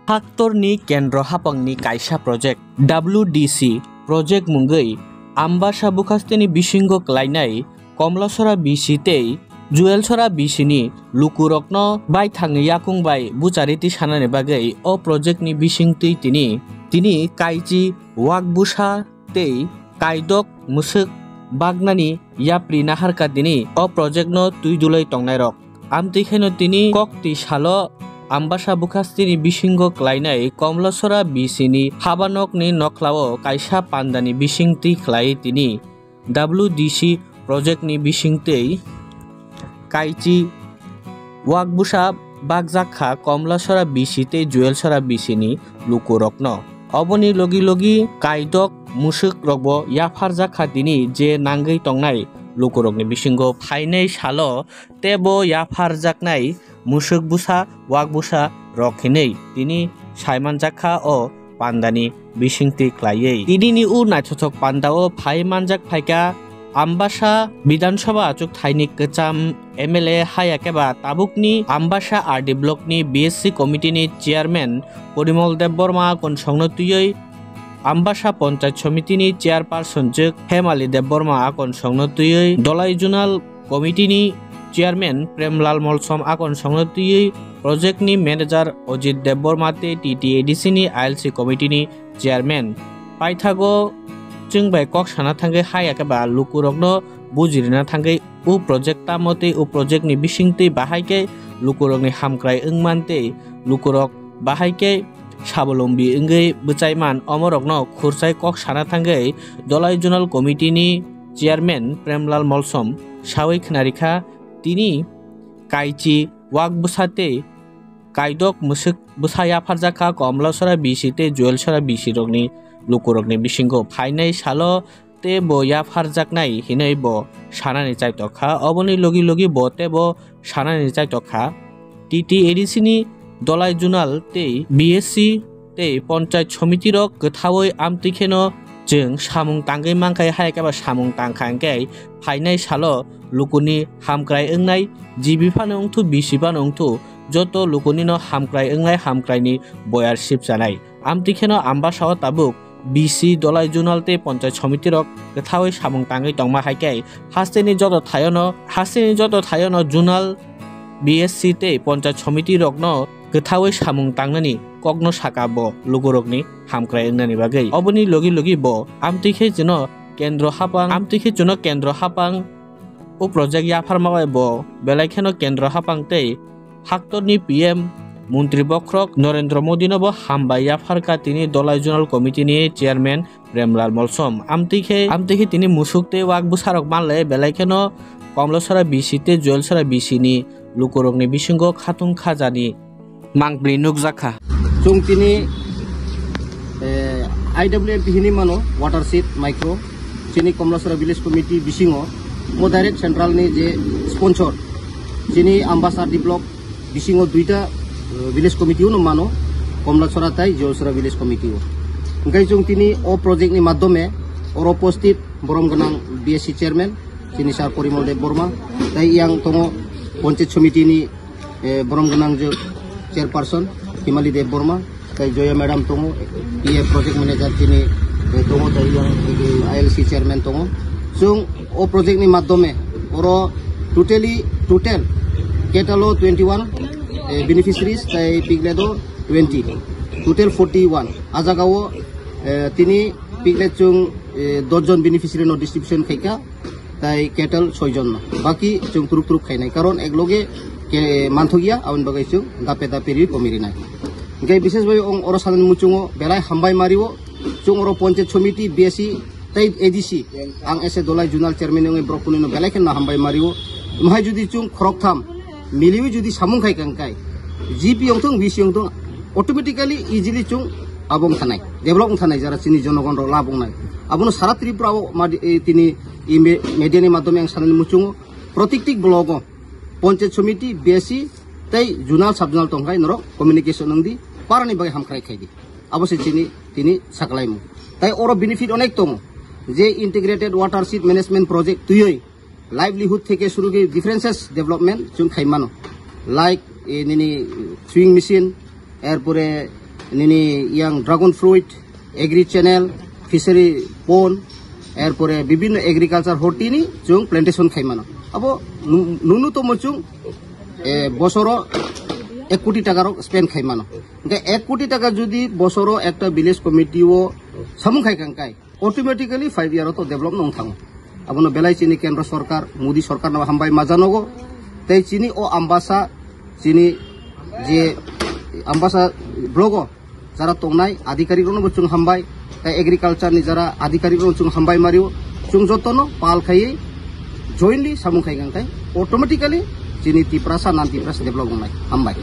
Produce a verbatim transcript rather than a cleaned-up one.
Haktorni kendro hapangni kaisa project, W D C project mungwi Ambasa bukhasteni bisingo klainai Komlasora B C tei Juelsora B C ni lukurokno baithangni yakung bai buchariti sanani bagwi o project ni bisingtwi tini, tini Kaichi, Wakbusa tei Kaidok mwswk bagnani yapri naharkha tini o project no twi dulai tongnairok. Amtwi kheno tini kokti salo Ambasa bukhasteni bisingo klainai Komlasora B C ni habanokni nokhlao kaisa pandani bisingtwi khlai tini W D C project ni bisingtwi Kaichi, Wakbusa bakjak kha Komlasora B C tei Juelsora B C ni lukurokno. Oboni logi logi Kaidok mwswk rokbo yapharjak kha tini je nangwi tongnai lukurokni bisingo phainai salo teibo yapharjaknai mwswk busa, wak busa rok hinwi tini saimanjak kha o pandani bisingtwi khlaiwi. Tinini o naithothok pandao phai manjak phaikha Ambasa Bidhan Sabha achuk thaini kwcham M L A haya khe ba tabukni Ambasa R D block ni B S C committee ni chairman Porimol Debbarma akon songno twiwi Ambasa Panchayat Samiti ni chairperson jwk Hemali Debbarma akon songno twiwi Dolai Zonal Committee ni chairman Premlal Molsom akon songno twiwi project ni manager Ajit Debbarma tei T T A D C ni I L C committee ni chairman. Paithago chwng bai kok sana thangwi haya khe ba lukurokno bujirina thangwi o project tamo tei o project ni bisingtwi bahai khe lukurokni hamkrai wngman tei lukurok bahai khe sabolombi wngwi bwchaiman omorokno khurchai kok sana thangwi Dolai Zonal Committee ni chairman Premlal Molsom sawi khwnarikha tini Kaichi, Wakbusa tei Kaidok mwswk bwsa yapharjak kha Komlasora B C tei Juelsora B C rokni lukurokni bisingo phainai salo tei bo yapharjaknai hinwi bo sanani chaitok kha. Oboni logi logi bo tei bo sanani chaitok kha. T T A D C ni Dolai Zonal tei B S C tei Panchayat Samiti rok kwthawi amtwi kheno chwng samung tangwi mankha, hai khe ba samung tangkha hwnkhe phainai salo lukuni hamkrai wngnai, G B phano wngthu, B C phano wngthu, joto lukunino hamkrai wngnai, hamkraini boyar sipchanai. Amtwi kheno Ambasao tabuk B C Dolai Zonal tei Panchayat Samiti rok kwthawi samung tangwi tongma hai khe hasteni joto thaiono, hasteni joto thaiono Zonal, B S C tei Panchayat Samiti rokno kwthawi samung tangnani kokno saka bo lukurokni hamkrai wngnani bagwi. Oboni logi logi bo amtwi khe chwngno kendro hapang, amtwi khe chwngno kendro hapang o project yapharma bai bo belai kheno kendro hapang tei haktorni P M Montri Bokhorok Narendra Modi no bo hambai yapharkha tini Dolai Zonal Committee ni chairman Premlal Molsom. Amtwi khe, amtwi khe tini musuk tei wak bwsarok manle belai kheno Komlasora B C tei Juelsora B C ni lukurokni bisingo khatung khajani mangpli nukjakha. Chwng tini, eh, I W M P hinwi mano, Watershed Micro, chini Komlasora Village Committee bisingo, mo direct central ni je sponsor, chini Ambasa D block bisingo duita, eh, village committee uno mano, Komlasora tai Juelsora Village Committee o. Hingkai chwng tini o project ni madhyome oro postit borom gwnang B S C chairman, chini sir Porimol Debbarma, tai yang tongo Panchayat Samiti ni, eh, borom gwnang je chairperson Himali Debbarma, tai Joya madam tongo, P A project manager chini, eh, tongo, tai yang, eh, I L C chairman tongo. Chwng o project ni madhyome oro totally, total kettle o twenty one, eh, beneficiaries, tai piglet o twenty, total forty one. A jaga o, eh, tini piglet chwng, eh, dos jon beneficiary no distribution khaikha, tai kettle soi jon no. Baki chwng turuk turuk khainai. Karon ek loge ke manthokya, aboni bagwi chwng dape dape ri komi rinai. Hingke bishesh bai ong oro sanani muchungo belai hambai mario, chwng oro Panchayat Samiti, B S C, tei A D C, ang ese Dolai Zonal chairman wngwi borok kunui no belai kheno hambai mario. Mohai jodi chwng khorok tham miliwi jodi samung khai kang kai, G P wngthung, B C wngthung, automatically, easily chwng abo wngthanai, develop wngthanai, jara chini jonogon rok lab wngnai. Abono sara Tripura o madi-, eh, tini i me-, media ni madhyome ang sanani muchungo, protikti block o Panchayat Samiti, B S C, tei Zonal, Sub Zonal tongkhai norok communication wngdi, parani bagwi hamkrai khaidi. Abo se chini, tini saklaimung. Tai oro benefit onek tongo, je Integrated Watershed Management Project twiwi livelihood theke suru khe differences development chwng khai mano, like, eh, nini sewing machine, erpore, Nini yang dragon fruit, agri channel, fishery pond, erpore bibhinno agriculture hortini chwng plantation khai mano. Abo nu-, nunnutomo chwng, eh, bosoro ek koti taka rok spend khai mano. Hingke ek koti taka jodi bosoro ekta village committee o samung khai kang kai, automatically five year o to develop nong thango. Abono belai chini kendro sorkar, Modi sorkar no hambai majanogo. Tei chini o Ambasa, chini je Ambasa blogo jara tongnai adhikarik rokno bo chwng hambai, tei agriculture ni jara adhikarik rokno chwng hambai mario, chwng jotono pal khaiwi jointly samung khai kang kai, automatically chini Tiprasa, non Tiprasa develop wngnai. Hambai.